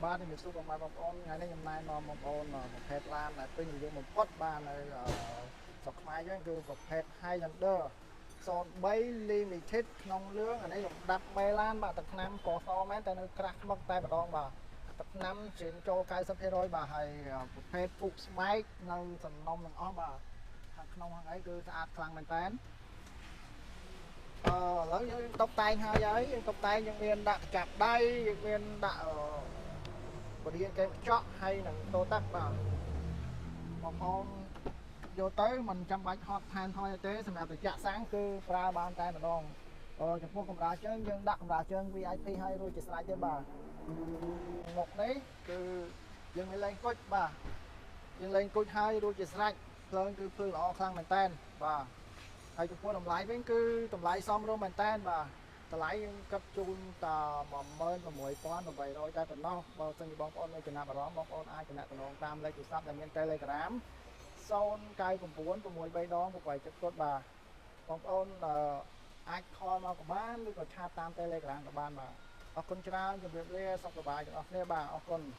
បាទជំរាបសួរបងប្អូនបងប្អូនថ្ងៃនេះខ្ញុំណែនាំបងប្អូនប្រភេទឡានដែលពេញនិយមបំផុតបាទនៅស្រុកខ្មែរយើងគឺប្រភេទ Highlander 03 Limited ក្នុងលឿងអានេះលំដាប់មេឡានបាទទឹកថ្នាំពណ៌សមែនតែនៅក្រាស់ខ្មុកតែម្ដងបាទទឹកថ្នាំជាងចូល90%បាទហើយប្រភេទពុកស្បែកនៅសំណុំទាំងអស់បាទខាងក្នុងខាងអីគឺស្អាតខ្លាំងមែនតើអឺឥឡូវយើងតុបតែងហើយហើយយើងតុបតែងយើងមានដាក់កញ្ចាប់ដៃយើងមានដាក់អឺ បរិយាកែកញ្ចក់ហើយនឹងតូតាក់បាទបងប្អូនយកទៅមិនចាំបាច់ហត់ថែមថយទេសម្រាប់តែចាក់សាំងគឺប្រើបានតែម្ដងអឺចំពោះកម្រាលជើងយើងដាក់កម្រាលជើង VIP ហើយរួចជាស្រេចទេបាទមុខនេះគឺយើងមានលេងគុជបាទយើងលេងគុជហើយរួចជាស្រេចភ្លើងគឺភ្លឺល្អខ្លាំងមែនតើបាទហើយចំពោះតម្លៃវិញគឺតម្លៃសមរម្យមែនតើបាទតម្លៃយើងកាត់ជូនតា16800តែប៉ុណ្ណោះបើសិនជាបងប្អូនមានចំណាប់អារម្មណ៍បងប្អូនអាចទំនាក់ទំនងតាមលេខទូរស័ព្ទដែលមាន Telegram 099 6 3ដង8 7បាទបងប្អូនអាច call មកក៏បានឬក៏chat តាម Telegram ក៏បានបាទអរគុណច្រើនជម្រាបលាសុខសប្បាយទាំងអស់គ្នាបាទអរគុណ។